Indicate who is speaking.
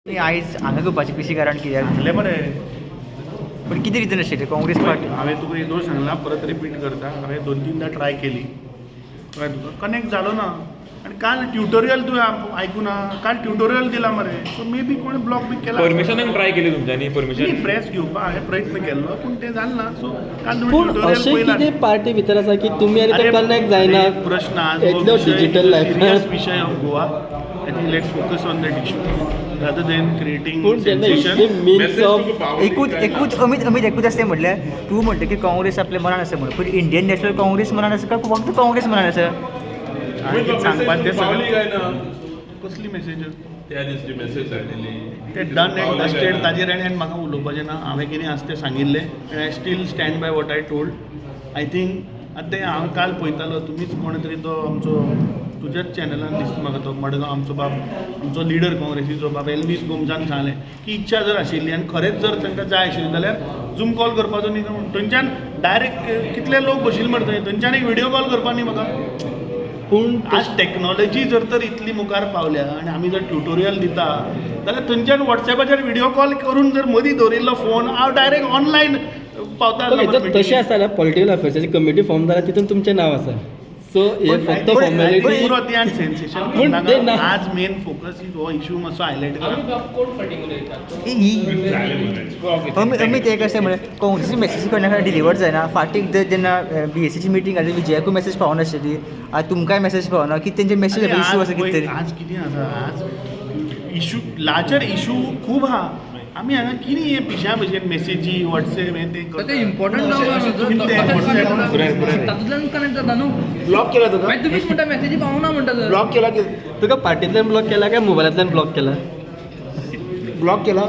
Speaker 1: आयज हांगा घेवपाचें पीसी कारण कित्याक?
Speaker 2: सांगलें मरे.
Speaker 1: पण कितें रिजन आशिल्लें काँग्रेस पार्टी?
Speaker 2: हांवें तुका येदोळ सांगलां, परत रिपीट करता. हांवें दोन तिनदां ट्राय केली, कळ्ळें तुका? कनेक्ट जालो ना. आनी काल ट्युटोरियल तुवें आयकूना? काल ट्युटोरियल दिला मरे. सो मे बी कोणें ब्लॉक बी केला.
Speaker 3: परमिशनाक ट्राय केली तुमच्यांनी? परमिशन?
Speaker 2: प्रेस घेवपाक हांवें प्रयत्न केल्लो, पूण तें जालें ना. सो काल तुमी
Speaker 4: पूण
Speaker 2: ट्युटोरियल
Speaker 4: अशें
Speaker 2: पळयला.
Speaker 4: कितें पार्टी भितर आसा की तुमी आनी ते
Speaker 2: अरे,
Speaker 4: कनेक्ट जायना?
Speaker 2: अरे, प्रश्न आज
Speaker 4: इतलो डिजिटल लायफ.
Speaker 2: सिरियस विषय of Goa. I think let's focus on that issue rather than creating
Speaker 4: पूण जेन्ना
Speaker 2: sensation.
Speaker 4: इतले मिन्स ऑफ
Speaker 1: एकूच एकूच अमित, अमित, एकूच आसा म्हणल्यार तूं म्हणटा की काँग्रेस आपल्या मनान आसा म्हणून, पूण इंडियन नॅशनल काँग्रेस मनान आसा काय फक्त काँग्रेस मनान आसा?
Speaker 2: हांवें कितें सांगपाचें तें
Speaker 5: पावली
Speaker 2: सगळें
Speaker 5: काय ना?
Speaker 2: कसली मेसेज?
Speaker 5: त्या दिसली मेसेज धाडलेली.
Speaker 2: ते डन अँड डस्टेड. ताजेर आनी म्हाका उलोवपाचें ना. हांवें कितें आसा तें सांगिल्लें आनी I still stand by what I told. I think आतां तें हांव काल पळयतालो, तुमीच कोण तरी तो आमचो तुज्याच चॅनलान दिसता म्हाका, तो मडगांव आमचो बाब, आमचो लिडर काँग्रेसीचो बाब एल्वीस गोमजान सांगलें की इच्छा जर आशिल्ली आनी खरेंच जर तांकां जाय आशिल्लें जाल्यार झूम कॉल करपाचो न्ही म्हूण. थंयच्यान डायरेक्ट कितले लोक बशिल्ले मरे थंय, थंयच्यान एक व्हिडियो कॉल करपा न्ही म्हाका.
Speaker 4: पूण
Speaker 2: आज टॅक्नॉलॉजी जर तर इतली मुखार पावल्या आनी आमी जर ट्युटोरियल दिता जाल्यार थंयच्यान वॉट्सॅपाचेर व्हिडियो कॉल करून जर मदीं दवरिल्लो फोन, हांव डायरेक्ट ऑनलायन पावता.
Speaker 4: ओके, तर तशें आसा जाल्यार पॉलिटिकल अफेर्साची कमिटी फॉर्म जाल्यार तितून तुमचें नांव आसा, सो हे फक्त फॉर्मेलिटी.
Speaker 2: पुरो ती आनी सेन्सेशन.
Speaker 4: पूण ते ना.
Speaker 2: आज मेन फोकस is हो इशू मातसो हायलायट करा.
Speaker 1: ही अमित, अमित, एक अशें म्हळ्यार काँग्रेसीची मेसेजी कडल्यान डिलिव्हर जायना. फाटीं एकदां जेन्ना बीएसीची मिटींग जाली, विजयाकूय मेसेज पावनाशिल्ली, आतां तुमकांय मेसेज पावना. की तेंचे मेसेज
Speaker 2: आनी
Speaker 1: इशू
Speaker 2: आज
Speaker 1: आसा कितें
Speaker 2: पळय,
Speaker 1: तरी.
Speaker 2: आज कितें आसा, आज इशू, लार्जर इशू खूब आहा. आमी हांगा कितें हें पिश्या भशेन मेसेजी, वॉट्सएप, हें तें
Speaker 6: तर ते इम्पॉर्टंट
Speaker 2: तुमी ते WhatsApp
Speaker 6: तातूंतल्यान कनेक्ट जाता न्हू.
Speaker 7: ब्लॉक केला तुका?
Speaker 6: मागीर तुमीच म्हणटा मेसेजी पावना म्हणटा तर.
Speaker 7: ब्लॉक केला की
Speaker 4: तुका पार्टींतल्यान ब्लॉक केला काय मोबायलांतल्यान ब्लॉक केला?
Speaker 7: ब्लॉक केला.